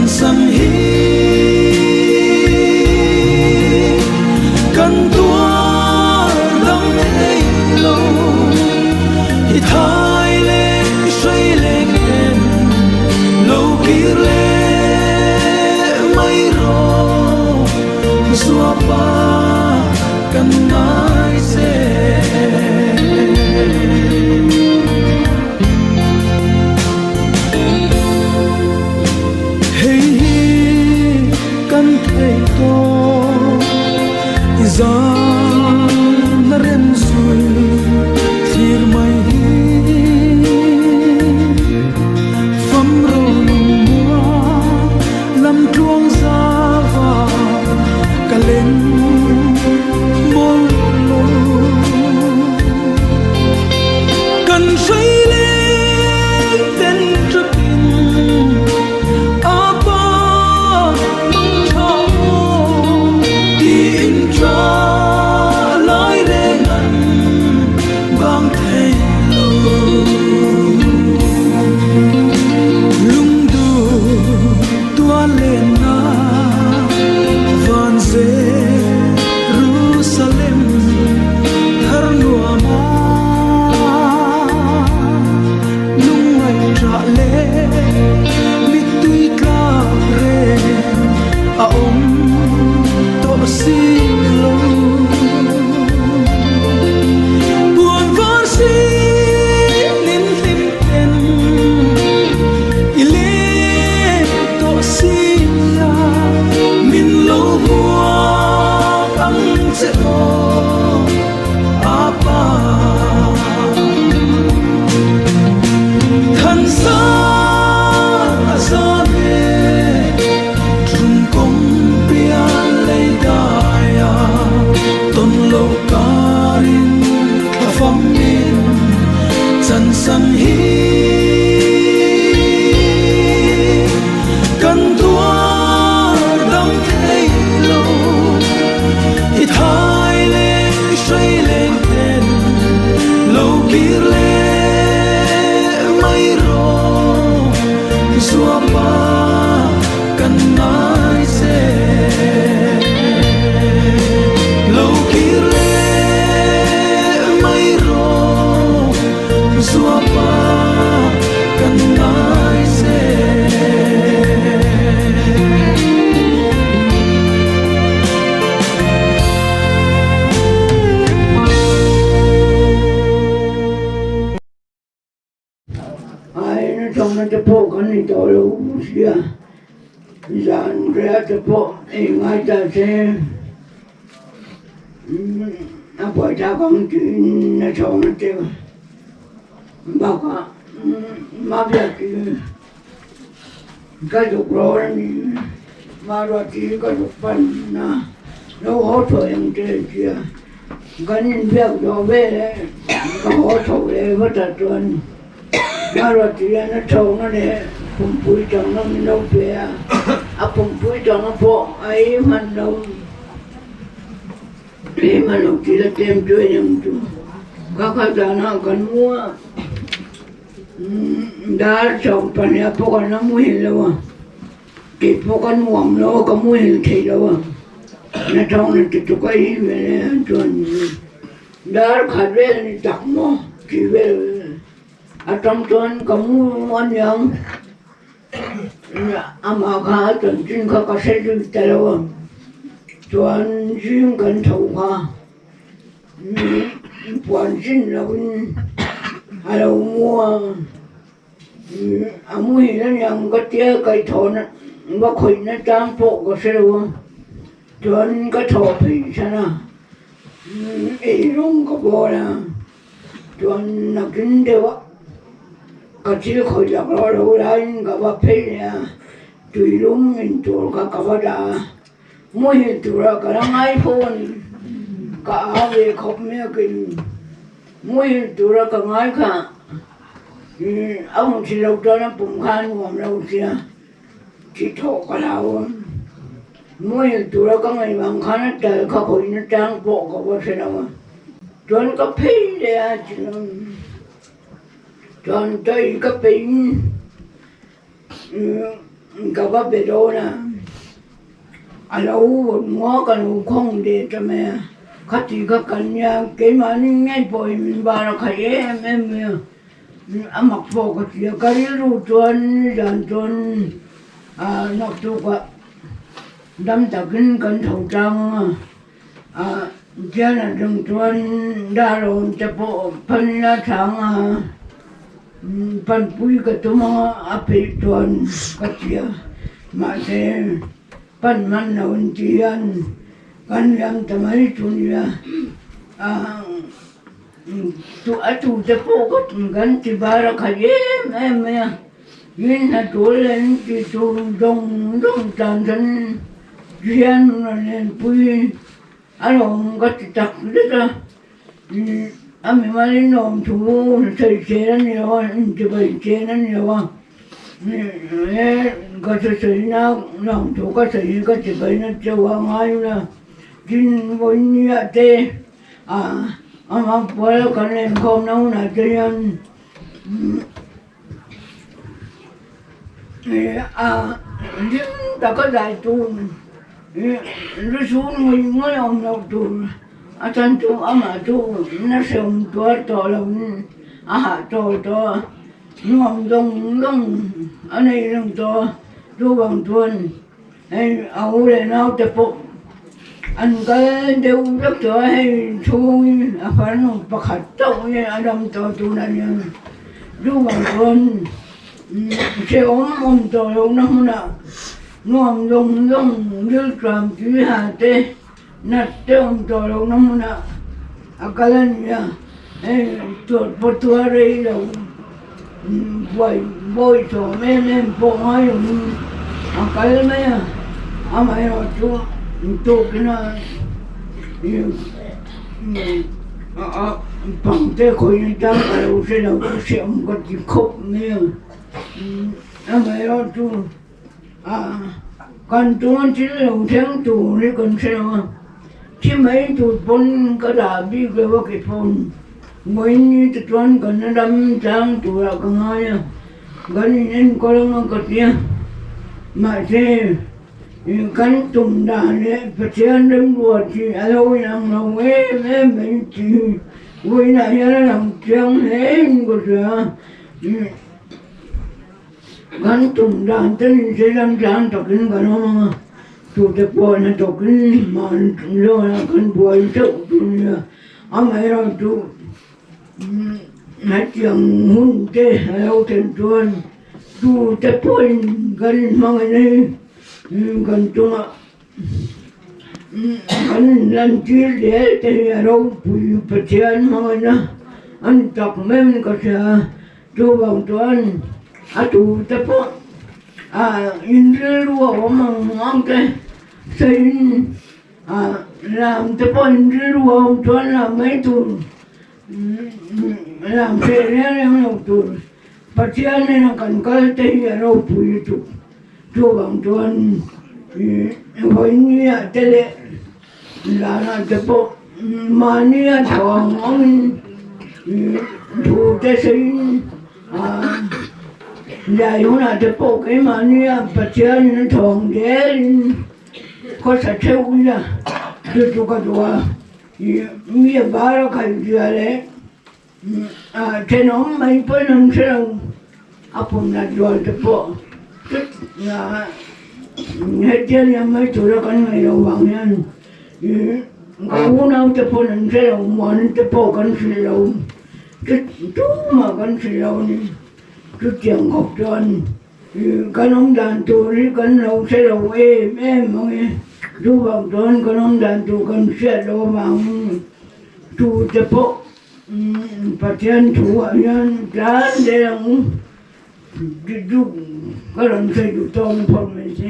san hi kan tuar dam thei lo i thai leng hrei leng ten lo kir leh mai rawh zuapa kan ngai che. Hei hi kan thei tawh i zan a rem zui thlir mai hi fam ro lungmual lam tluang zava ka leng mawlh lo. Kan hrei leng ten ṭapin a pa mangṭha aw tiin ṭha lai reng an bang thei lo. Lungduh tual lenna van Jerusalem thar nuam a lungngaih leh mittui tlak reng a awm tawh si lo. Puan var sin in hlim ten i leng tawh si a, min lo huak ang che aw apa. Thansang a zan e ṭum kawng pian lei dai a tawn lo karin thla fam in chan san hi kan tuar dam thei lo i thai leng hrei leng ten lo kir leh mai rawh zuapa kan ngai che lo kir leh mai rawh zuapa kan ngai che. Ai na chawhna te pawh kan ni tawh lo sia, zan riah te pawh ei ngai ta se a buaithlak ang tiin na chawhna te bakah Mabiaki ka zuk rawn a ni, Maruati ka zuk pan a, lo haw tawh eng che tia kan inbiak zawh veleh ka haw chho leh vat ah chuan Maruati hian a chhawkna leh pumpui changna min lo pe a, a pumpui changna pawh a ei hman lo, ei hman lo tih la tlem chu en ang chu, ka kal danah kan mu a. Dar chawm pahnih ah pawh kan la muhil lo a, kei pawh ka nuam lo a, ka muhil thei lo a, na thawng na ti chu ka hi ve le a chuan dar khat vel a ni tak maw tih vel atang chuan ka mu aniang amah kha a chanchin kha ka hre zui ta lo a, chuan zing kan tho kha. Puan zin loin a lo mu a, a muhil aniang ka tia kaihthawhna va khawihna tang pawh ka hre lo a, chuan ka thawh phei chhan a, eirawng ka bawl a, chuan nakin deuh a ka thil khawih lak loh loh laiin ka va phei leh a, tuilum in tur kha ka va dah a. Muhil tura ka la ngai fo a ni. Ka au ve khawp mai a kei. Muhil tura ka ngai kha a hmu thi lo chuan a pum kha a nuam lo sia, thi thawh ka hlau a. Muhil tura ka ngaih vang khan a tal kha khawih nachang pawh ka va hre lo a. Chuan ka phei leh a chuan chawi ka peih. ka va be dawn a, a lo vawt nguak a lo khawng ve ta mai a, khati kha kan nia keimahni ngei pawhin min bar a khaih em em mai a, a mak pawh ka ti a, ka rilru chuan nizan chuan ah naktukah dam takin kan tho tlang ang a, ah chian atang chuan darawn te pawh phan a chhang a. Panpui ka tum a, a peih chuan ka ti a, mahse pan hman lo in ti hian kan liam ta mai chu nia, a tute pawh ka kan ti bar a khat em em mai a, min hna tul leh in ti tur zawng zawng tan chuan thian rawn lenpui a lawm ka ti tak zet a. A mimalin awm thu sawi chen a ni lo a, intibai chen a ni lo a, he ka thusawi na lawm thu ka sawi hi ka tibai na chauh a ngai ula, tin vawinia te amah puala kan inkhawm na hunah te hian hlim taka zai tur lu chhung ngawih ngawih awm loh tur a chan chu amah chu nasa awm tuar tawh lovin a hah tawh tawh a nuam zawng zawng a nei reng tawh a chuvang chuan hei a u leh naute pawh an kal deuh vek tawh a hei chhungin a farnu pakhat chauh hi a dam tawh tunah hian chuvang chuan hrehawm awm tawh lohna hmunah nuam zawng zawng rilṭam tui ha te nat te awm tawh lohna hmunah a kal a ni a hei chawlh pawh tuar rei lo. Buai bawi tawh em em pawh ngai lovin a kal mai a, amaherawh chu tawkina pangte khawih atang ka lo hre lo ka hreawm ka ti khawp mai a, amaherawh chu kan chunga thil lo thleng tur hi kan hre lo a. Thi mai tur pawn ka dah bik lo a ke phone vawiin te chuan kan ram tlang turah ka ngai a, kan in enkawl anga ka tia mahse kan tum dan leh Pathian remruat hi a lo inang lo em em mai tih hi vawiinah hian a lang chiang hle in ka hria a. Kan tum dan te ni se ram tlang takin kan awm ang a, tute pawh hnathawkin mahni zawnah kan buai deuh chu nia. Amaherawhchu hetiang hun te a lo thlen chuan tute pawhin kan inhmangaihna hi kan chungah kan inlantir zel te hi a ropui Pathian hmangaihna a ni tak mai in ka hria a. Chuvang chuan a tute pawh in rilru a awm ang ang te sawiin lam te pawh in rilru a awm chuan lam mai tur lam hreh reng reng lo tur Pathian nena kan kal te hi a ropui lutuk. Chuvang chuan vawinia te leh Zana te pawh mahnia tho ang awmin thu te sawiin zai hunah te pawh keimahnia Pathianin a tho ang zelin khawsa theuh ila chu chu ka duh a, mi a bar a khalh zia leh thenawm mai pawhin an hre lo a pumna zual te pawh hetia liam mai tura kan ngaih loh vang hian ka unau te pawn an hre lo muan te pawh kan hrilh lo tumah kan hrilh lo a ni chutiang khawp chuan kan awm dan tur hi kan lo hre lo em em ang e chuvang chuan kan awm dan tur kan hriat loh avangin tute pawh Pathian thu ah hian tlan zel ang u chu ka rawn sawi duh tawk na phawt mai se.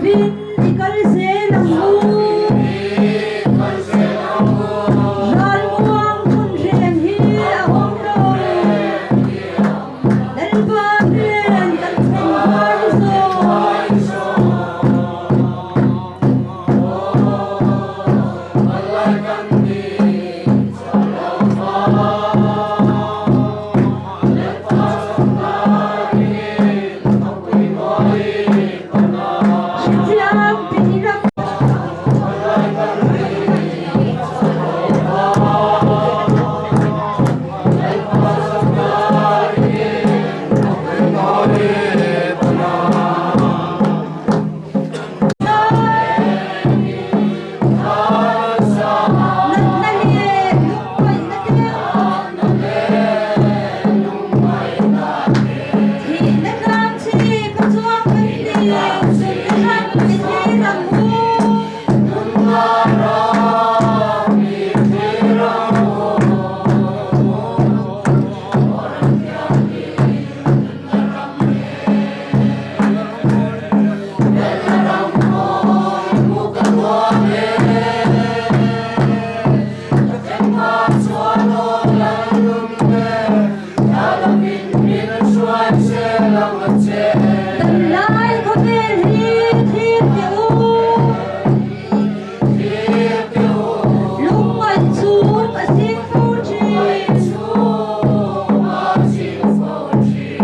lovin i kal zel ang u. Ralmuang hun reng hi a awm lo. Lalpa hnen kan thlen hmai zawng. Damlai khawvel hi thlir teh u. Lungngaih chhum a zing fo thin.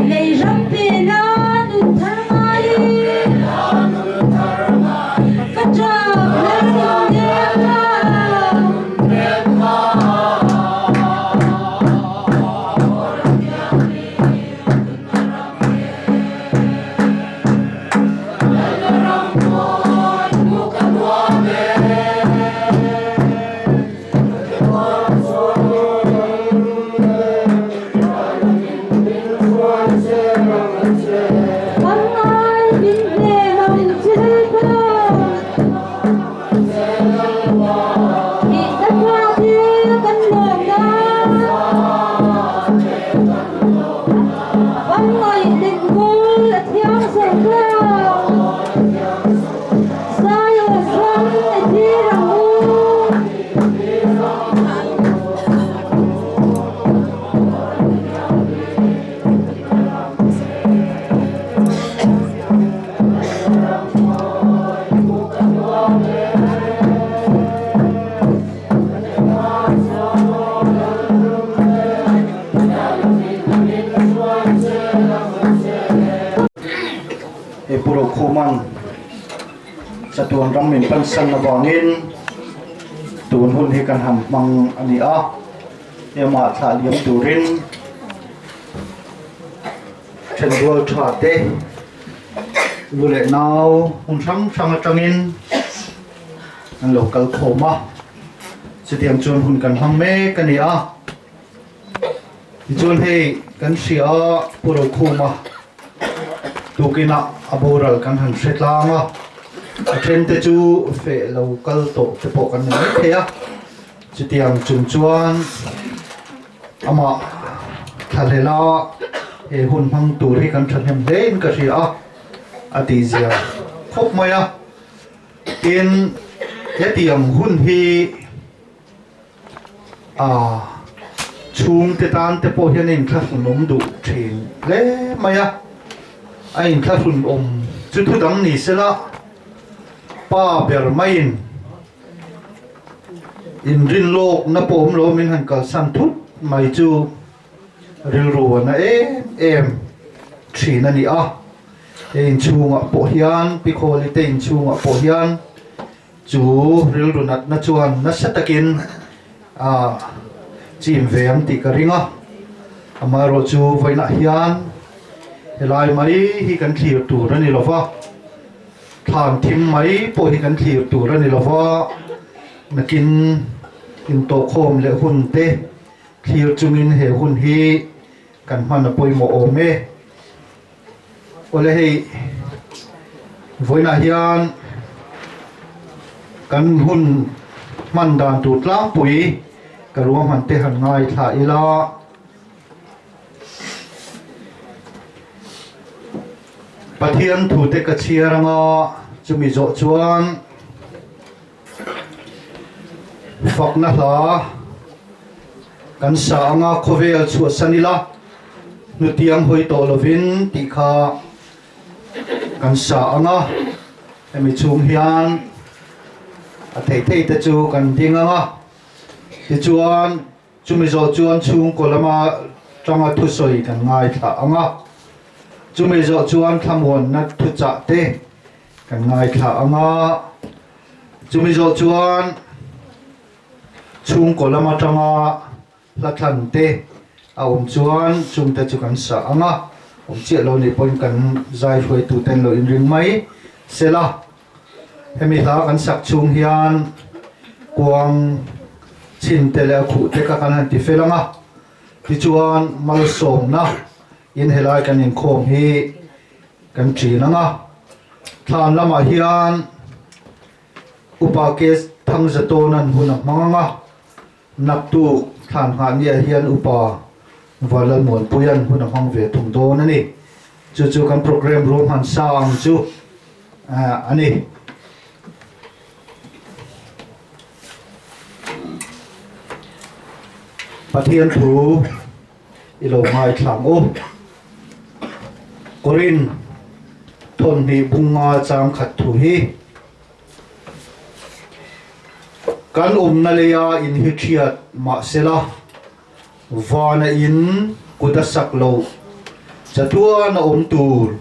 Lei ram pela nun thar ngaiin. Ka ṭap lal nun nek la. Pangngai min hnem ang che pa. Thihna hma te kan lawm nan. Pangngai lenkawl a thiang zo ta. Zion ram i thlir ang u. He Pu Rokhuman chatuan ram min pansan avangin tun hun hi kan han hmang a ni a, hemah thlah liam turin Thenrual tha te u leh nau hmun hrang hrang atangin an lo kal khawm a, chutiang chuan hun kan hmang mek a ni a, tichuan hei kan hria a Pu Rokhuma tukinah a boral kan han hre tlang a, a then te chu feh lo kal tawh te pawh kan ni maithei a, chutiang chung chuan. Amah thlahlela he hun hmang tur hi kan thahnem hle in ka hria a, a tih zia khawp mai a. Tin, hetiang hun hi ah chhungte tan te pawh hian a inthlahrun awm duh thin hle mai a. A inthlahrun awm chu thu dang ni sela pa ber maiin Inrin lawkna pawh awm lo min han kalsan thut mai chu rilru a na em em thin a ni a. He inchhungah pawh hian Pi Khawli te inchhungah pawh hian chu rilru natna chuan nasa takin a chim ve ang tih ka ring a. Amaherawhchu vawiinah hian helai mai hi kan thlir tur a ni lo va. Thlan thim mai pawh hi kan thlir tur a ni lo va, nakin intawhkhawm leh hun te thlir chungin he hun hi kan hman a pawimawh awm e. Awle hei vawiinah hian kan hun hman dan tur tlangpui ka ruahman te han ngaithla ila. Pathian thute ka chhiar anga. Chumi zawh chuan fakna hla kan sa anga khawvel chhuahsan ila hnutiang hawi tawh lovin tih kha kan sa anga hemi chhung hian a thei thei te chu kan ding anga tichuan Chumi zawh chuan chhungkaw lama tanga thusawi kan ngaithla ang a, chumi zawh chuan thlamuanna thuchah te kan ngaithla ang a, chumi zawh chuan chhungkaw lama tanga hlathlan te a awm chuan chungte chu kan sah ang a, awm chiah lo nih pawhin kan zai hruaitu ten lo inring mai sela. Hemi hla kan sak chhung hian kuang chhin te leh a khuh te kha kan han ti fel ang a, tichuan malsawmna in helai kan inkhawm hi kan ṭin ang a. Thlan lamah hian Upa Ke Thangzatawna'n hun a hmang ang a, naktuk thlan nghah niah hian Upa Vanlalmuanpuia'n hun a hmang ve thung dawn a ni. Chu chu kan programme ruahman sa ang chu a ni. Pathian thu i lo ngaithla ang u. Korin thawnhnih bunga chang khat thu hi kan awmna leia inhithiat mahsela Vana in kut a sak loh chatuan a awm tur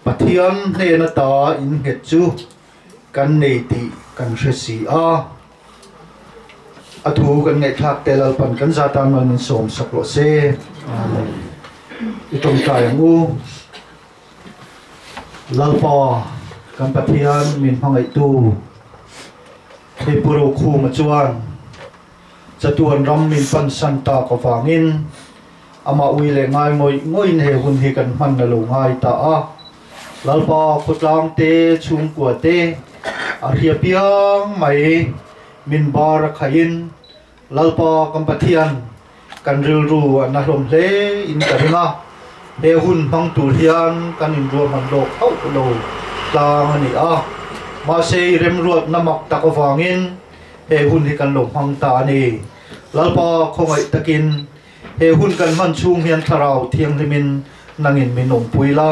Pathian hnen ata in nghet chu kan nei tih kan hre si a. A thu kan ngaihthlak te Lalpan kan za tan mal min sawm sak rawh se. Amen. I tawngtai ang u. Lalpa kan Pathian min hmangaihtu hei Pu Rokhuma chuan Chatuan ram min pansan tak avangin amah ui leh ngai ngawih ngawih he hun hi kan hman a lo ngai ta a. Lalpa khawtlang te, chhungkua te a hria piang mai min bar a khaihin Lalpa kan Pathian kan rilru a na hlawm hle in ka ring a. He hun hmang tur hian kan inruahman lawk hauh lo tlang a ni a. Mahse i remruatna mak tak avangin He hun hi kan lo hmang ta a ni. Lalpa khawngaih takin he hun kan hman chhung hian Thlarau Thianghlimin nangin min awmpui la,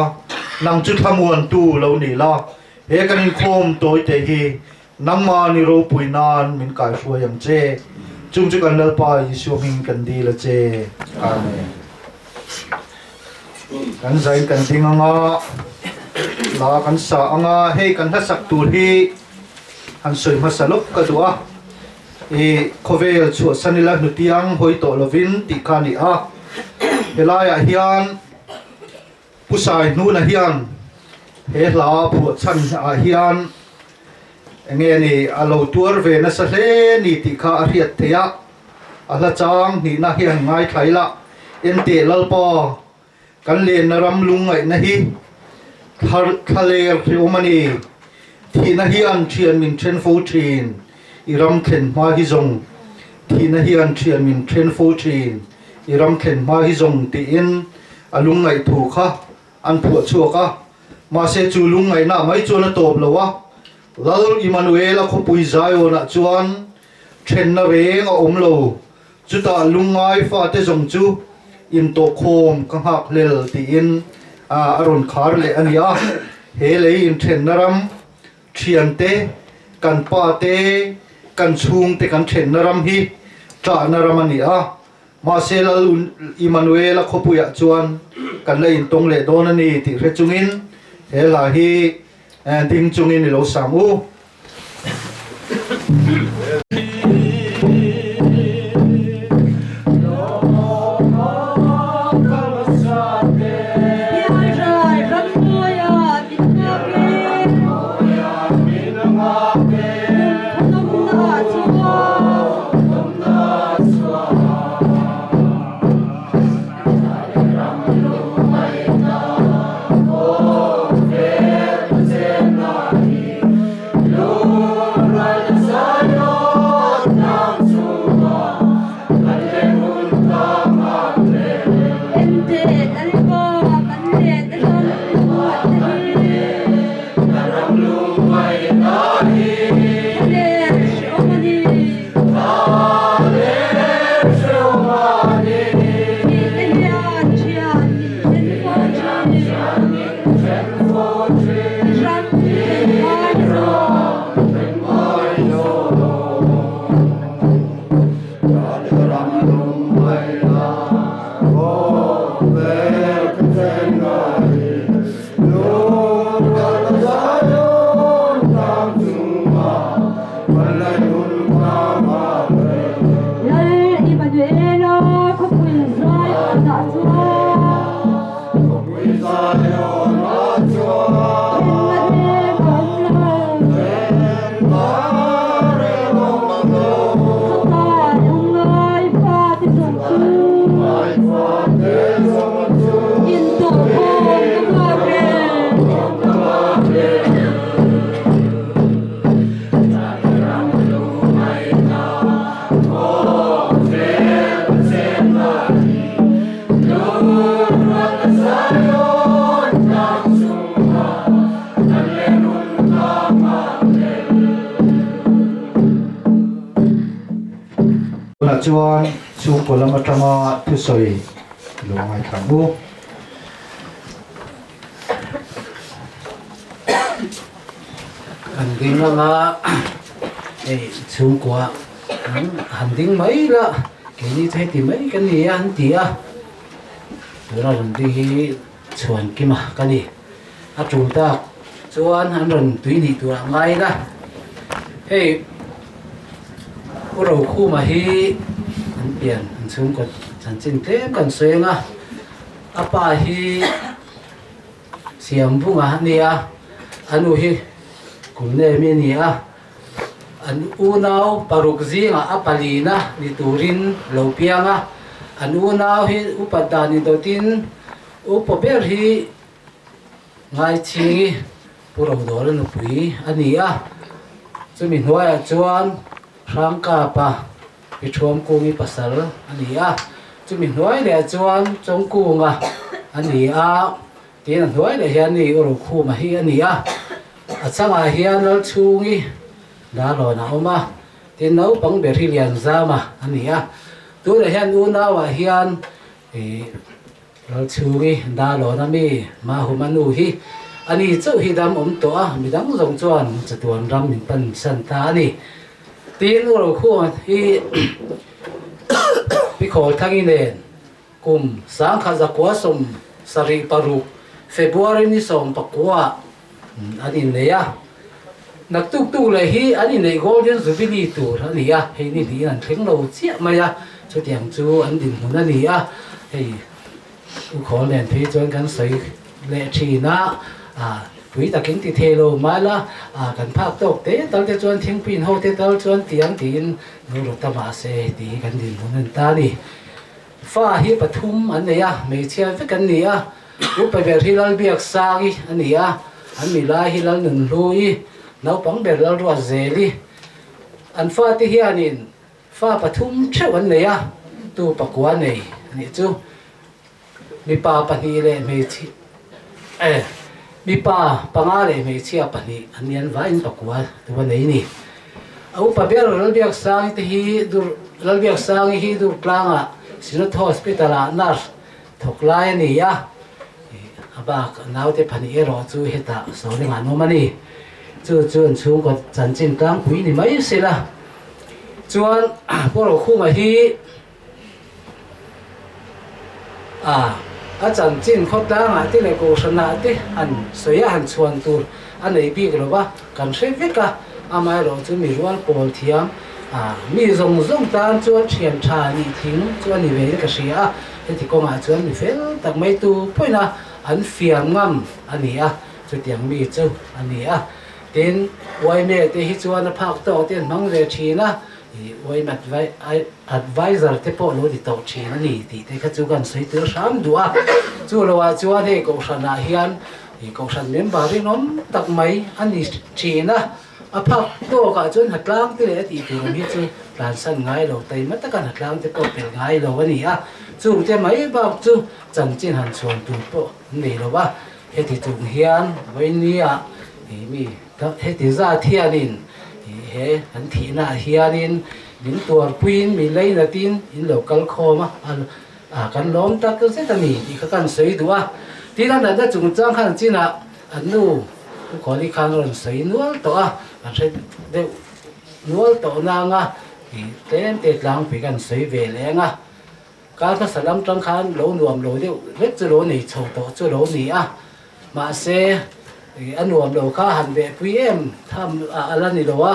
nang chu thlamuantu lo ni la, he kan inkhawm tawi te hi nangmah ni ropui nan min kaihruai ang che. Chung chu kan Lalpa Isua hming kan dil a che. Amen. Kan zain kan ding anga, la kan sa anga, hei kan hlasak tur hi Han sawi hmasa lawk ka duh a, i khawvel chhuahsan ila hnutiang hawi tawh lovin tih kha a ni a. Helaiah hian Pu Sai Hnuna hian he hla phuahchhan ah hian enge ni a lo tuar ve nasa hle ni tih kha a hriat theih a, a hla chang hnihna hian ngaithla ila Enteh Lalpa Kan lenna ram lungngaihna hi thlaler hreawm a ni. Thihna hian thian min then fo thin, i ram thlen hma hi zawng. Thihna hian thian min then fo thin, i ram thlen hma hi zawng tiin a lungngaih thu kha an phuah chhuak a. Mahse chu lungngaihna mai chuan a tawp lo a, Lal Immanuela khawpui Zion-ah chuan thenna reng a awm lo. Chutah lungngai fate zawng chu intawhkhawm ka nghak hlel tiin a rawn khar leh a ni a. He lei inthenna ram thiante, kan pa te, kan chhungte kan thenna ram hi ṭahna ram a ni a. Mahse Lal Immanuela khawpuiah chuan kan la intawng leh dawn a ni tih hre chungin he hla hi ding chungin i lo sam u. Tunah chuan chhungkaw lam atanga thusawi lo ngaithla ang u. Kan ding lama hei chhungkua han ding mai la keini chu heti mai kan ni a an ti a tuna rawn ding hi chhuan kima ka ni a tul tak chuan an rawn tui nih tur ah ngai ila hei u Rokhuma hi an pian an chhungkaw chanchin tlem kan sawi ang a a pa hi. Siam bunga a ni a, a nu hi kum nemi a ni a, an unau paruk zingah a palina ni turin lo piang a, an unau hi upat dan indawtin upa ber hi Ngaichhingi Pu Rodawla nupui a ni a, chumi hnuaiah chuan Hrangkapa Pi Thuamkungi pasal a ni a, chumi hnuai leh chuan Chawngkunga a ni a, tin a hnuai leh hian ni Urukhuma hi a ni a, a changah hian Lalchhungi Dalawn a awm a, tin naupang ber hi Lianzama a ni a, tunah hian unauah hian ih Lalchhungi Dalawn a mi Mahuma nu hi a ni chauh hi dam awm tawh a, midang zawng chuan chatuan ram min pan san ta a ni. Tin, U Rokhunga hi Pi Khawlthangi nen kum 1976 February ni 19 an innei a, naktuk tuk leh hi an inneih Golden Jubilee tur a ni a, hei ni hnihin an thleng lo chiah mai a, chutiang chu an dinhmun a ni a, hei U Khawl nen phei chuan kan sawi leh thin a, pui takin ti thei lo mai la, kan phak tawk te tal te chuan thingpui in ho te tal chuan tiang tiin lo rawt ta mahse tih hi kan dinhmun a ni ta a ni. Fa hi pathum an nei a, hmeichhia vek an ni a, Upa ber hi Lalbiaksangi a ni a, an milai hi Lalnunhlui, naupang ber Lalruatzeli. An fate hianin fa pathum theuh an nei a, tu pakua nei a nih chu. Mipa pahnih leh hmeichhia eh mipa panga leh hmeichhia pahnih an ni an vaiin pakua tu a nei ni. A upa ber Lalbiaksangi te hi dur Lalbiaksangi hi Durtlangah Synod Hospital-ah nurse Thawk lai a ni a, a bak naute pahnih erawh chu hetah Sawlengah an awm a ni. Chu chu an chhungkaw chanchin tlangpui ni mai sela. Chuan Pu Rokhuma hi a a chanchin khawtlangah te leh kohhranah te han sawi a han chhuan tur a nei bik lo va, kan hre vek a, amaherawh chu mi rual pawl thiam a mi zawng zawng tan chuan thian tha nih thing chu a ni ve in ka hria a. Heti kawngah chuan mi fel tak mai tu pawhin an fiam ngam a ni a, chutiang mi chu a ni a. Tin, Uaime te hi chuan a phak tawk te an hmang ve thin a, ih Uaime adviser te pawh lo ni tawh thin a ni tih te kha chu kan sawi tel hram duh a. Chu loah chuan hei Kohhranah hian ih Kohhran member rinawm tak mai a ni thin a. A phak tawkah chuan hnatlang te leh a tih tur ang hi chu tlansan ngai lo, taima taka hnatlang te pawh pel ngai lo a ni a, chungte mai bak chu chanchin han chhuan tur pawh an nei lo a, heti chung hian vawinia ih mi heti zat hianin ih he kan thihnaah hianin min tuarpuiin mi leinatin in lo kal khawm a, a kan lawm tak zet a ni tih kha kan sawi duh a, tin a natna chungchang khan chinah A nu Pu Khawli khan a rawn sawi nual tawh a, an hre deuh nual tawh nang a, ih tlem te tlangpui kan sawi ve leng a. Kar hmasa lam tang khan lo nuam lo deuh vek chu lo nei chho tawh chu lo ni a, mahse ih a nuam lo kha han behpui em tham a la ni lo a,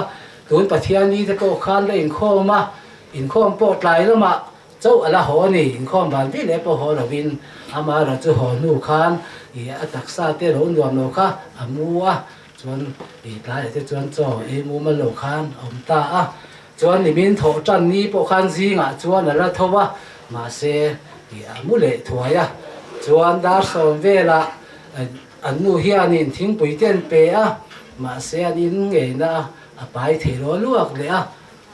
tun Pathiani te pawh khan la inkhawm a, inkhawm pawh tlai lamah Chauh a la haw a ni, inkhawm van vih leh pawh haw lovin amaherawh chu haw hnu khan ih a taksa te lo nuam lo kha a mu a, chuan ih tlaiah te chuan chaw ei mumal lo khan a awm ta a, chuan nimin thawh tan ni pawh khan zingah chuan a la tho a, mahse ih a mu leh thuai a, chuan dar sawm velah an nu hianin thingpui te an pe a, mahse an in ngeina a pai thei lo luak leh a.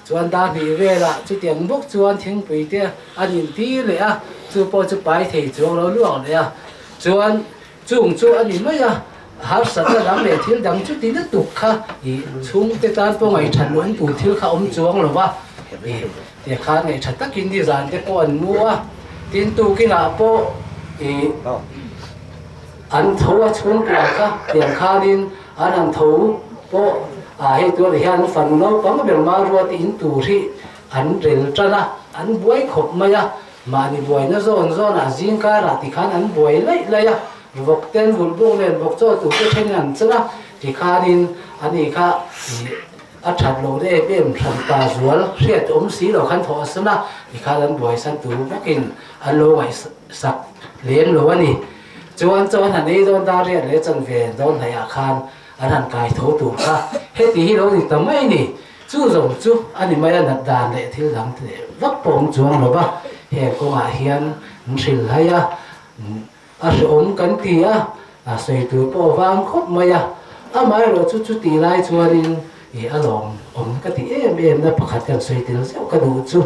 Chuan dar hnih velah chutiang bawk chuan thingpui te an intir leh a, chu pawh chu pai thei chuang lo luak leh a. Chuan chung chu a ni mai a, harsatna dang leh thil dang chuti lutuk kha ih chhungte tan pawh ngaihṭhat luh an tur thil kha awm chuang lo va. I ti khan ngaih tha takin nizan te pawh an mu a, tin tukinah pawh i an tho a chhungkua kha tiang khanin an han tho pawh a hei tunah hian fanu naupang ber Maruati in tur hi an rel tan a, an buai khawp mai a, mahni buaina zawn zawnah zingkarah tikhan an buai laih laih a, vawk ten vulh buk nen vawk chaw tur te thenin an chan a, tikhanin ani kha ih a that loh na em em hran ta zual hriat awm si lo khan thawh a san a, tikhan an buai san tur bawkin an lo ngaihsak lem lo a ni. Chuan chuan han ei dawn dar riat leh chanve dawn hnaihah khan an han kai tho tur kha heti hi lo ni ta mai ni. Chu zawng chu a ni mai a nat dan leh thil dang te leh vak pawh awm chuang lo va, heng kawngah hian an hrilh hai a, a hrehawm kan ti a, a sawi tur pawh a vang khawp mai a. Amaherawh chu chutih lai chuanin ih a lawm awm ka ti em em na pakhat kan sawi tel zeuh ka duh chu.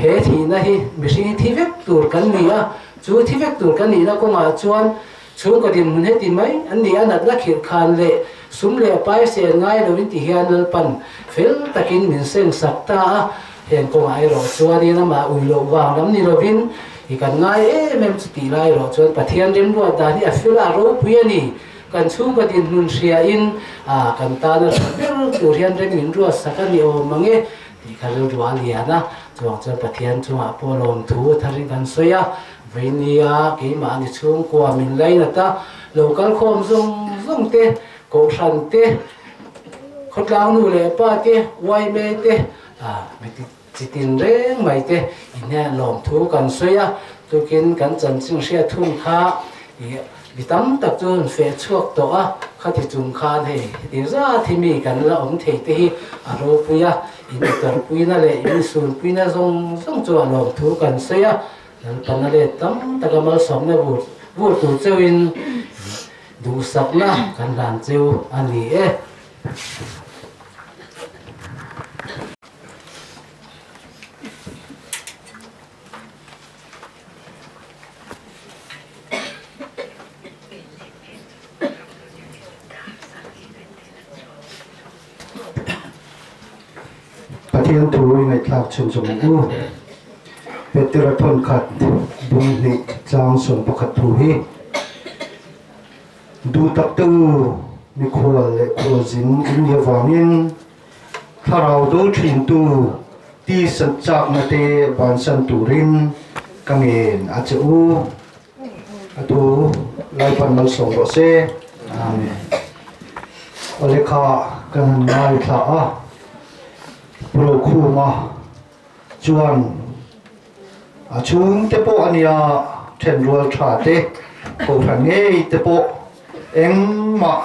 He thihna hi mihring hi thi vek tur kan ni a, chu thi vek tur kan nihna kawngah chuan chhungkaw dinhmun heti mai an ni a, natna khirh khan leh sum leh pai sel ngai loin ti hian Lalpan fel takin min seng sak ta a, heng kawngah erawh chuanin amah ui loh vang lam ni lovin i kan ngai em em chu tih lai erawh chuan Pathian remruat dan hi a fel a, a ropui a ni. Kan chhungkaw dinhmun hriain kan tana tha ber tur hian rem min ruat sak a ni awm ang e. Tih kha rilru a lian a, chuvang chuan Pathian chungah pawh lawmthu tharin kan sawi a, Veinia keimahni chhungkua min lainat a, lo kal khawm zawng zawng te, Kohhran te, khawtlang nu leh pa te, yma te, mi chi tin reng mai te inhian lawmthu kan sawi a, tukin kan chanchin hriat hun kha ih Mi tam tak chu an feh chhuak tawh a, khati chung khan hei heti zat hi mi kan la awm thei te hi a ropui a, intarpuina leh insunpuina zawng zawng chu a lawmthu kan sawi a, Lalpana let tam taka malsawmna vur vur tur cheuhin duhsakna kan hlan cheu a ni e. Pathian thu i ngaihthlak chhun zawm ang u. Petera thawnkhat bung hnih chang 11 thu hi duh tak te u mikhual leh khualzin in nih avangin Thlarau do thintu tisa chakna te bansan turin ka ngen a che u. A thu Lalpan malsawm rawh se. Amen. Aw lekha kan han ngaithla a, Pu Rokhuma chuan a chhungte pawh a nia thenrual tha te, kohhran ngei te pawh engmah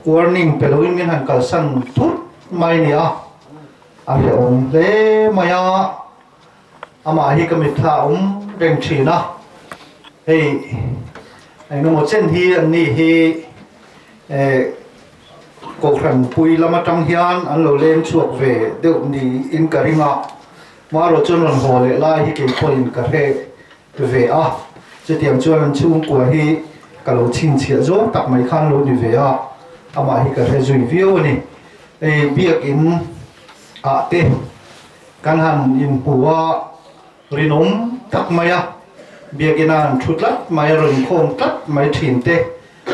Warning pe loin min han kalsan thut mai nia, a hrehawm hle mai a, amah hi ka mitthla a awm reng thin a, hei engemaw chen hi an nih hi Kohhran pui lam atang hian an lo leng chhuak ve deuh niin ka ring a, marawh chuan rawn haw leh lai hi keipawhin ka hre ve a, chutiang chuan an chhungkua hi ka lo chhinchhiah zawng tak mai khan lo ni ve a, amah hi ka hre zui viau a ni. Hei biakin ah te kan han inhmu a, rinawm tak mai a, biakin a han thu tlat mai a, rawn khawm tlat mai thin te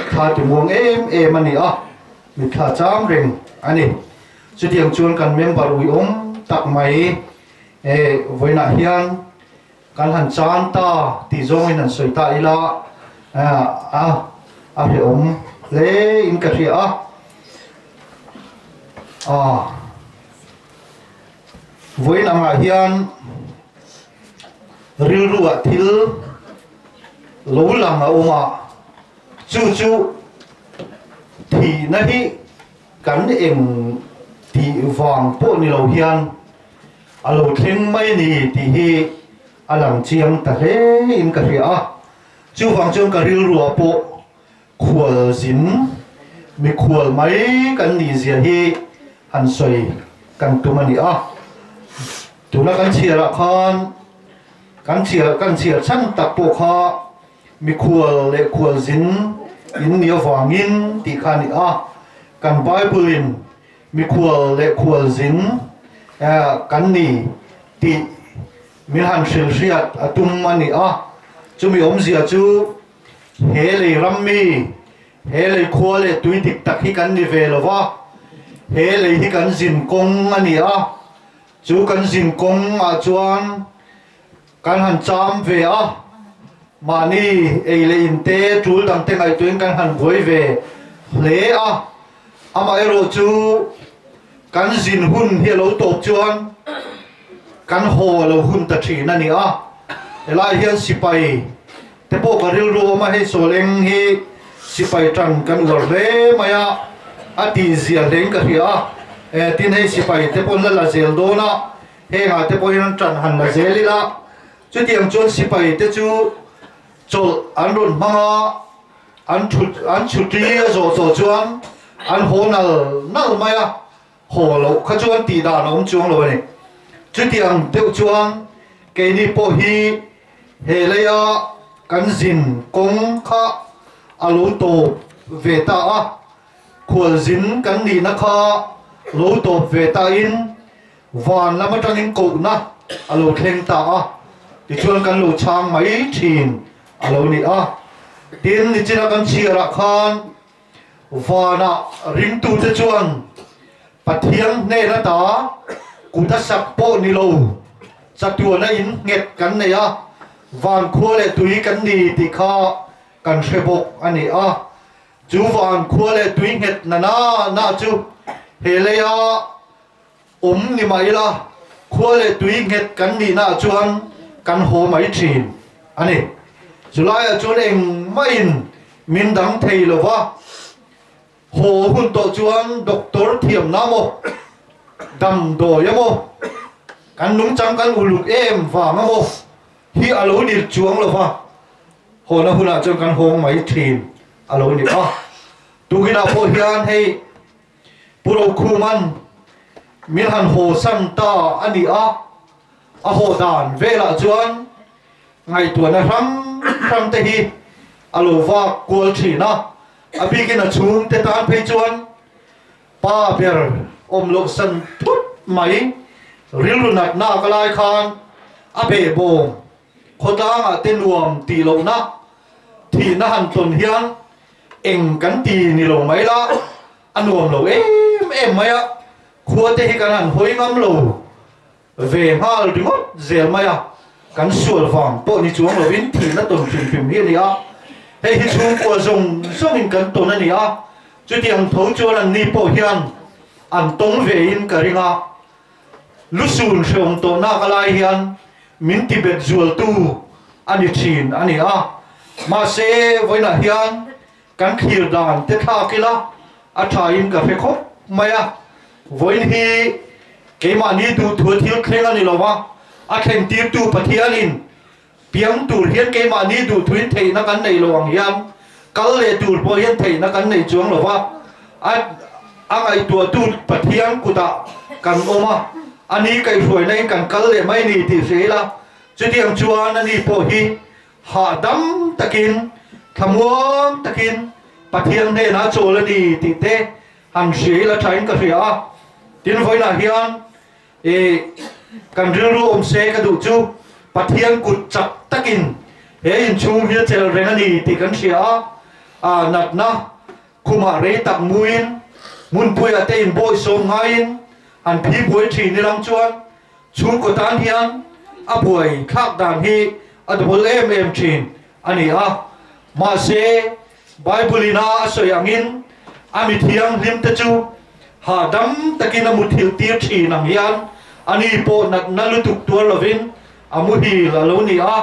thla ti muang em em a ni a, mitthla cham reng a ni. Chutiang chuan kan member uiawm tak mai vawiinah hian Kan han chan ta tih zawngin han sawi ta ila a a hrehawm hle in ka hria a. A vawiin angah hian rilruah thil lo lang a awm a, chu chu thihna hi kan eng tih vang pawh ni lo hian A lo thleng mai ni tih hi a lang chiang ta hle in ka hria a, chuvang chuan ka rilruah pawh khualzin mikhual mai kan nih zia hi han sawi kan tum a ni a. Tuna kan chhiarah khan kan chhiar kan chhiar chhan tak pawh kha mikhual leh khualzin in nih avangin tih kha a ni a, kan Bible in Mikhual leh khualzin kan ni tih min han hrilhriat a tum a ni a. Chumi awmzia chu he lei ram mi, he lei khua leh tui dik tak hi kan ni ve lo va, he lei hi kan zin kawng a ni a. Chu kan zin kawng ah chuan kan han cham ve a, mahni ei leh in te tul dang te ngaihtuahin kan han buai ve hle a, amaherawhchu kan zin hun hi a lo tawp chuan kan haw a lo hun ta thin a ni a, helai hian sipai te pawh ka rilru awm a, hei sawl eng hi sipai tan kan uar hle mai a, a tihzia hlein ka hria a, eh tin hei sipai te pawh la la zel dawn a, hengah te pawh hian an tan han la zel ila, chutiang chuan sipai te chu chawlh an rawn hmang a, an thut an chhuti a zawh tawh chuan an haw nal nal mai a, haw loh kha chuan tih dan a awm chuang lo a ni. Chutiang deuh chuan keini pawh hi he leia kan zin kawng kha a lo tawp ve ta a, khualzin kan nihna kha lo tawp ve tain van lam atangin kohna a lo thleng ta a, tichuan kan lo chhang mai thin a lo ni a. Tin, nichina kan chhiarah khan Vanah ringtute chuan Pathian hnen ata kut a sak pawh ni lo, chatuana in nghet kan nei a, van khua leh tui kan ni tih kha kan hre bawk a ni a. Chu van khua leh tui nghet na na na chu he leia awm ni mah ila, khua leh tui nghet kan nihnaah chuan kan haw mai thin a ni. Chulaiah chuan engmahin min dang thei lo va, haw hun tawh chuan doctor thiamna maw, damdawi emaw, kan nungchang kan uluk em vang emaw hi a lo ni chuang lo va, hawna hunah chuan kan hawng mai thin a lo ni a. Tukinah pawh hian hei Pu Rokhuman min han haw san ta a ni a, a haw dan velah chuan ngaihtuahna hrang hrang te hi a lo vak kual thin a, a bikin a chhungte tan phei chuan pa ber awm loh san thut mai rilru natna ka lai khan a behbawm khawtlangah te nuam tih lohna thihna han tawn hian Eng kan ti ni lo mai la, a nuam lo em em mai a, khua te hi kan han hawi ngam lo ve nghal ringawt zel mai a, kan sual vang pawh ni chuang lovin thihna tawn hrim hrim hi a ni a, hei hi chhungkua zawng zawngin kan tawn a ni a, chutiang tho chuan anni pawh hian an tawng ve in ka ring a, lusun hreawm tawhnak a lai hian min ti bet zualtu a ni thin a ni a. Mahse, vawiinah hian kan thlir dan te thlak ila a thain ka hre khawp mai a. Vawiin hi keimahni duhthua thil thleng a ni lo va, a thlentirtu Pathianin piang tur hian keimahni duhthuin theihna kan nei lo ang hian kal leh tur pawh hian theihna kan nei chuang lo va, a a ngaihtuahtu Pathian kutah kan awm a, ani kaihhruaina in kan kal leh mai ni tih hria ila, chutiang chuan ani pawh hi hahdam takin thlamuang takin Pathian hnenah chawl a ni tih te han hria ila thain ka hria a, tin vawiinah hian I kan rilru awm se ka duh chu Pathian kut chak takin he inchhung hi a chelh reng a ni tih kan hria a, a natna khumah rei tak muin hmunpuiah te inbawisawm ngaiin an phi buai thin ilang chuan chhungkaw tan hian a buai thlak dan hi a dawl em em thin a ni a. Mahse, Bible ina a sawi angin a mi thianghlim te chu hahdam takin a muthilh tir thin ang hian ani pawh natna lutuk tuar lovin a muhil a lo ni a,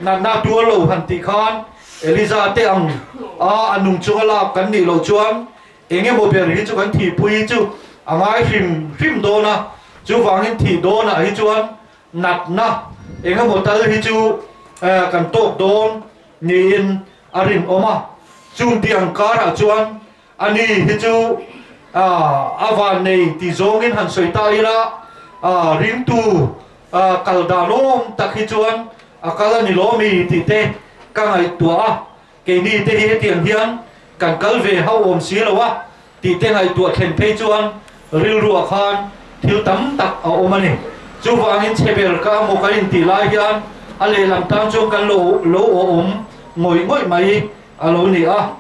natna tuar lo han tih khan Eliza te ang a a nung chunga lak kan nih loh chuan eng emaw ber hi chu kan thihpui chu a ngai hrim hrim dawn a, chuvangin thih dawnah hi chuan natna eng emaw tal hi chu kan tawk dawn niin a rinawm a, chung tih ang karah chuan ani hi chu a vannei ti zawngin han sawi ta ila, ringtu kal dan awm tak hi chuan a kal a ni lawmi tih te ka ngaihtuah a, keini te hi hetiang hian kan kal ve hauh awm si lo a tih te ngaihtuah thlen phei chuan rilruah khan thil tam tak a awm a ni. Chuvangin chhe ber ka emaw kan intih lai hian a lehlam tan chuan kan lo lo awm ngawih ngawih mai a lo ni a.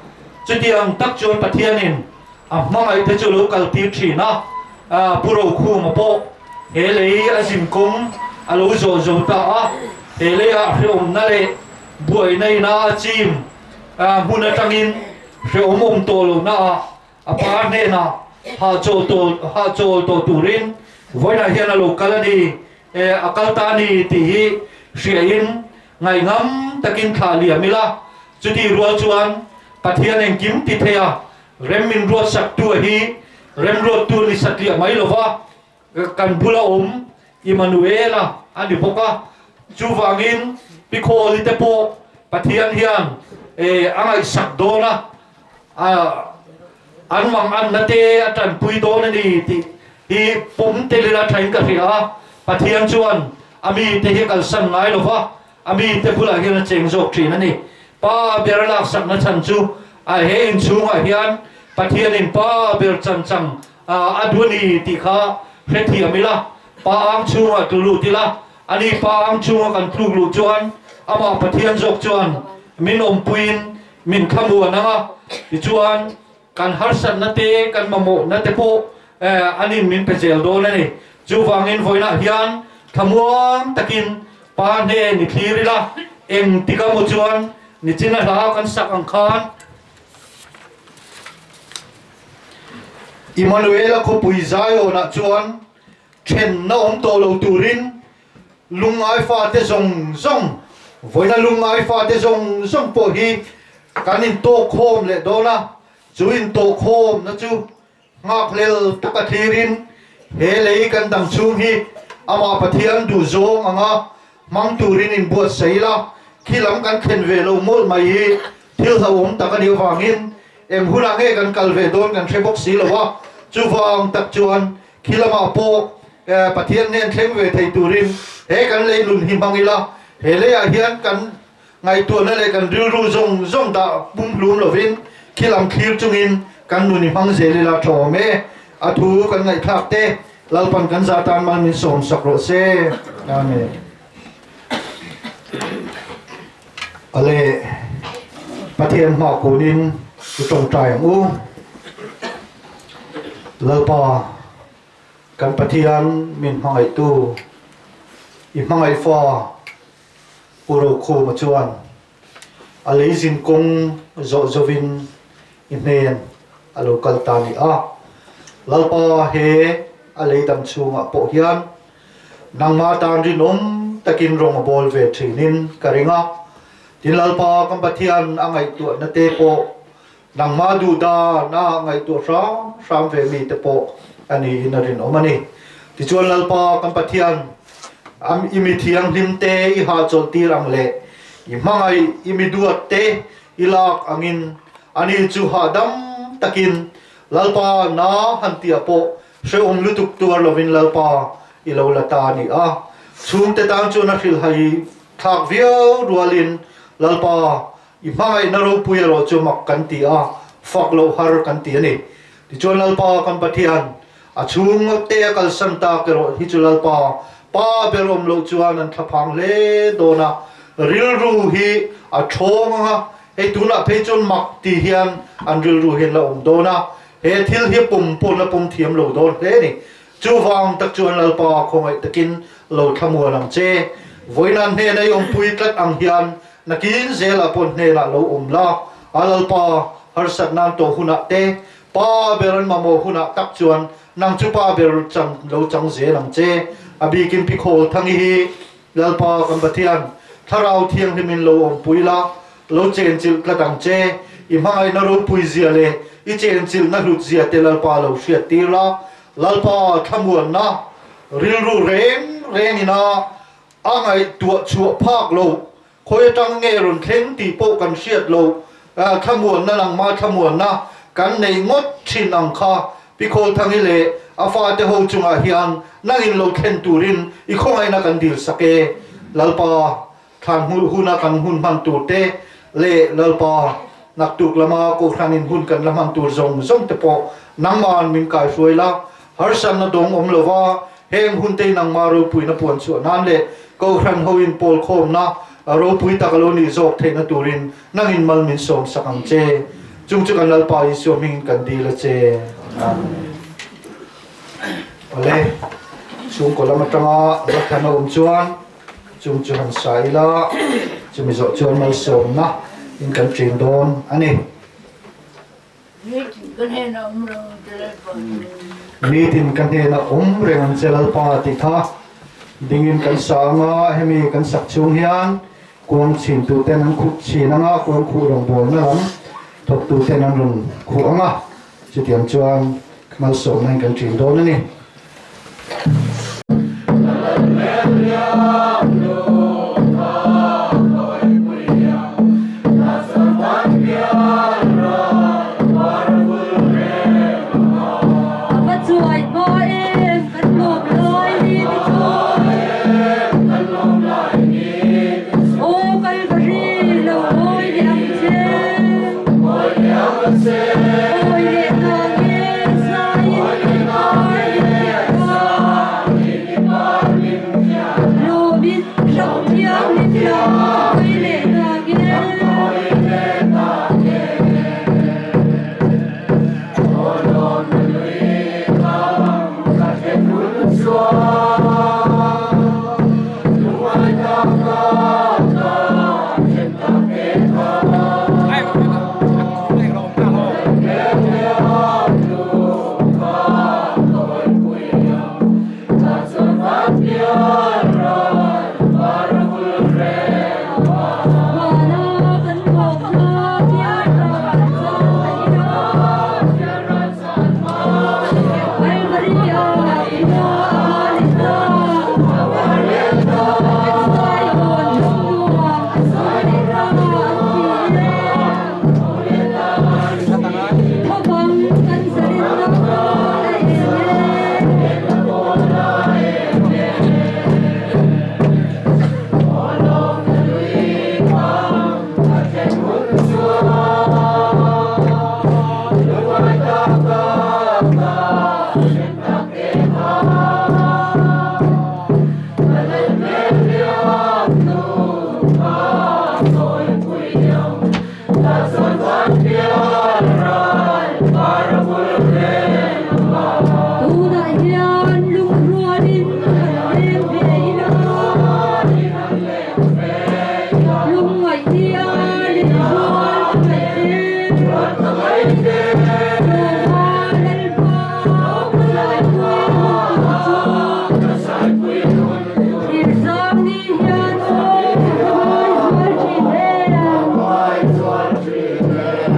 Chutiang tak chuan Pathianin a hmangaihte chu lo kaltir thin a, Pu Rokhuma pawh he lei a zin kawng a lo zawh zo ta a, he leiah hrehawmna leh buaina ina a chim hmun atangin hrehawm awm tawh lohna ah a pa hnenah hahchawl hahchawl tawh turin vawiinah hian a lo kal a ni, a kal ta a ni tih hi hriain ngaihngam takin thlah liam ila, chutih rual chuan Pathian engkim ti thei a, rem min ruatsak tu a hi remruattu ni satliah mai lova kan bula awm Immanuela a ni bawk a, chuvangin Pi Khawli te pawh Pathian hian a ngaihsak dawn a, an mang anna te a tanpui dawn a ni tih hi pawm tel ila thain ka hria a, Pathian chuan a mite hi a kalsan ngai lova, a mite bulah hian a cheng zawk thin a ni. Pa ber laksakna chhan chu a he inchhungah hian Pathianin pa ber chan chang a duh a ni tih kha hrethiam ila, pa ang chhungah tlu lut ila, ani pa ang chhunga kan tluk luh chuan amah Pathian zawk chuan min awmpuiin min thlamuan ang a, tichuan kan harsatna te, kan mamawhna te pawh anin min pe zel dawn a ni. Chuvangin vawiinah hian thlamuang takin Pa hnen i thlir ila, eng tika maw chuan nichina hla kan sak ang khan Immanuela khawpui Zionah chuan thenna awm tawh lo turin lungngai fate zawng zawng, vawiina lungngai fate zawng zawng pawh hi kan intawk khawm leh dawn a, chu intawh khawmna chu Nghakhlel taka thlirin he lei kan dang chhung hi amah Pathian duh zawng anga hmang turin inbuatsaih ila, khi lam kan thlen ve lo mawlh mai hi thil hlauhawm tak a nih avangin eng hunah nge kan kal ve dawn kan hre bawk si lo a, chuvang tak chuan khi lamah pawh Pathian hnen thleng ve thei turin he kan lei nun hi hmang ila, he leiah hian kan Ngaihtuahna leh kan rilru zawng zawng dah pumhlum lovin khi lam thlir chungin kan nun i hmang zel ila tha awm e. A thu kan ngaihthlak te Lalpan kan zah tan mal min sawm sak rawh se. Amen. Ale Pathian hma kunin i tawngtai ang u. Lalpa kan Pathian min hmangaihtu i hmangaih fa Pu Rokhuma chuan a leizin kawng zawh zawhin i hnen a lo kal ta ni a. Lalpa he a lei dam chhungah pawh hian nangmah tan rinawm takin rawng a bawl ve thinin ka ring a. Tin Lalpa kan Pathian a ngaihtuahna te pawh nangmah duh dan a ngaihtuah hram hram ve mi te pawh a niin a rinawm a ni. Tichuan Lalpa kan Pathian i mi thianghlim te i hahchawlh tir ang leh i hmangaih i mi duat te i lak angin ani chu hahdam takin Lalpa na han tih ah pawh hrehawm lutuk tuar lovin Lalpa i lo la ta a ni a. Chhungte tan chuan a hrilhhai thlak viau rualin Lalpa I hmangaihna ropui erawh chu mak kan ti a, fak loh har kan ti a ni. Tichuan Lalpa kan Pathian, a chhung te a kalsan tak erawh hi chu Lalpa Pa ber awm loh chuan an thlaphang hle dawn a, rilru hi a thawng ang a, hei tunah phei chuan mak ti hian an rilru hian la awm dawn a, he thil hi pum pawh la pum thiam lo dawn hle a ni. Chuvang tak chuan Lalpa khawngaih takin lo thlamuan ang che. Vawinan hnena i awmpui tlat ang hian nakin zelah pawh hnenah lo awm la. A Lalpa, harsat nan tawh hunah te, pa ber an mamawh hunah tak chuan nang chu pa ber chang lo chang zel ang che. A bikin Pi Khawlthangi hi Lalpa kan Pathian, Thlarau Thianghlimin lo awmpui la, lo chenchilh tlat ang che. I hmangaihna ropui zia leh i chenchilhna hlut zia te Lalpa lo hriat tir la. Lalpa thlamuanna rilru reng rengin a a ngaihtuah chhuah phak lo. Khawi atang nge rawn thleng tih pawh kan hriat lo. Thlamuanna nangmah thlamuanna kan neih ngawt thin ang kha Pi Khawlthangi leh a fate ho chungah hian nangin lo thlen turin i khawngaihna kan dil sak e. Lalpa thlan hmuh huna kan hun hman tur te leh Lalpa naktuk lama Kohhranin hun kan la hman tur zawng zawng te pawh nangma'n min kaihruai la. Harsatna dawng awm lova heng hun te hi nangmah ropuina puan chhuah nan leh Kohhran ho in pawl khawmna ropui tak a lo nih zawk theihna turin nangin mal min sawm sak ang che. Chung chu kan Lalpa Isua hmingin kan dil a che. Amen. Awle, chhungkaw lam atanga Vathan a awm chuan chung chu han sa ila, chumi zawh chuan malsawmna in kan chen dawn a ni. Nitin ka hnena awm reng ang che Lalpa tih kha dingin kan sa ang a, hemi kan sak chhung hian kuang chhin tuten an khuh chhin ang a, kuang khuh rawngbawlna lam thawk tuten an rawn khuh ang a, chutiang chuan malsawmna in kan ṭin dawn a ni. A va chuai hma em kan lawm lai ni ti chuan Aw Kalvari lo ngawi leh ang che Awi leh na nge zaiin Lawmin ram thianghlim lam hawi leh na nge. Tunah hian lungrualin kan leng ve ila, lungngaih nia lehzual ka ngaih te. Tlawma Lalpa ka saipui hun tur chu, thirzang ni hian aw ka ngawi zual thin em.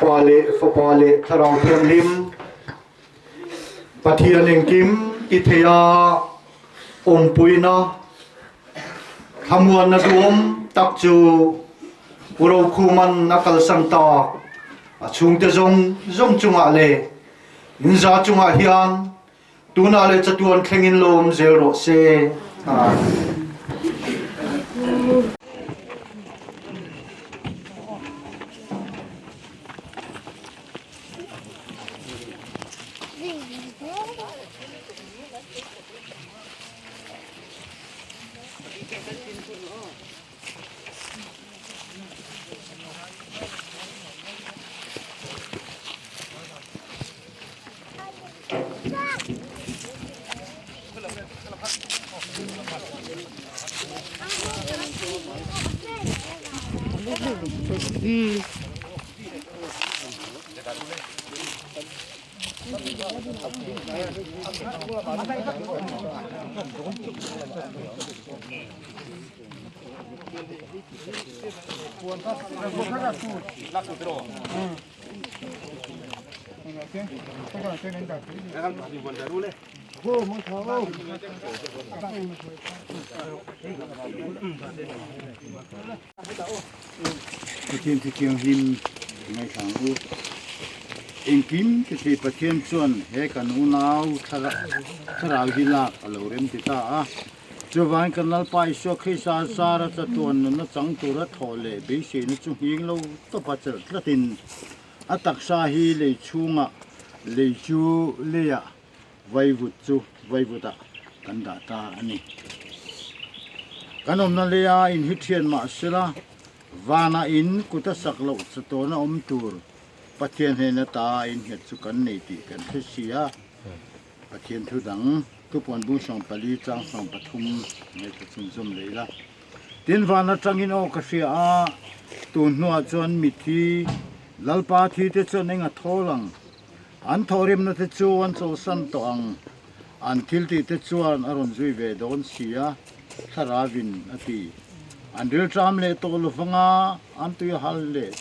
Pa leh Fapa leh Thlarau Thianghlim Pathian engkim ti thei a awmpuina thlamuanna duhawm tak chu Pu Rokhuman a kalsan tak a chhungte zawng zawng chungah leh inza chungah hian Tunah leh chatuan thlengin lo awm zel rawh se. Amen. Pathian thi thianghlim ngaithla ang u. Engkim ti thei Pathian chuan he kan unau thlarau hi lak a lo rem ti ta a. Chuvangin kan Lalpa Isua Krista zara chatuan nunna chang tura thawh leh beiseina chu nghing lo tawpa chelh tlatin a taksa hi lei chhungah lei chu leiah vaivut chu vaivutah kan dah ta a ni. Kan awmna leia inhi thian mah sela vanah in kut a sak loh chatuana awm tur Pathian hnena ta a innghet chu kan nei tih kan hre si a. Pathian thu dang thupuan bung 14 chang 30 ngaihthla chhunzawm leh ila. Tin van atangin aw ka hria a, tun hnuah chuan mithi Lalpa thi te chuan eng a thawl ang? An thawhrimna te chu an chawlhsan tawh ang, an thil tih te chuan a rawn zui ve dawn si a, Thlarauin a ti. An rilṭam leh tawh lovanga an tui a hal leh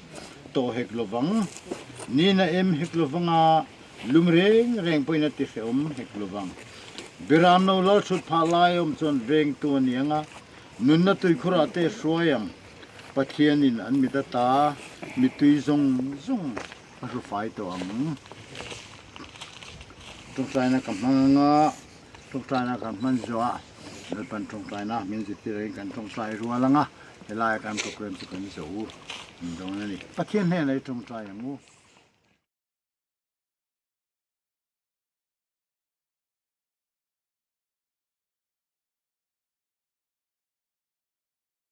tawh hek lovang, nina em hek lovanga Lum reng reng pawhin a ti hrehawm hek lovang. Biram no lal thut phah lai awm chuan vengtu a ni ang a, nunna tuikhurah te a hruai ang. Pathianin an mit ata mittui zawng zawng a hru fai tawh ang. Tawngtaina ka hmang ang a, tawngtaina kan hman zawhah Lalpan tawngtaina min zirtir angin kan tawngtai rual ang a, helaia kan program chu kan zo dawn a ni. Pathian hnenah i tawngtai ang u.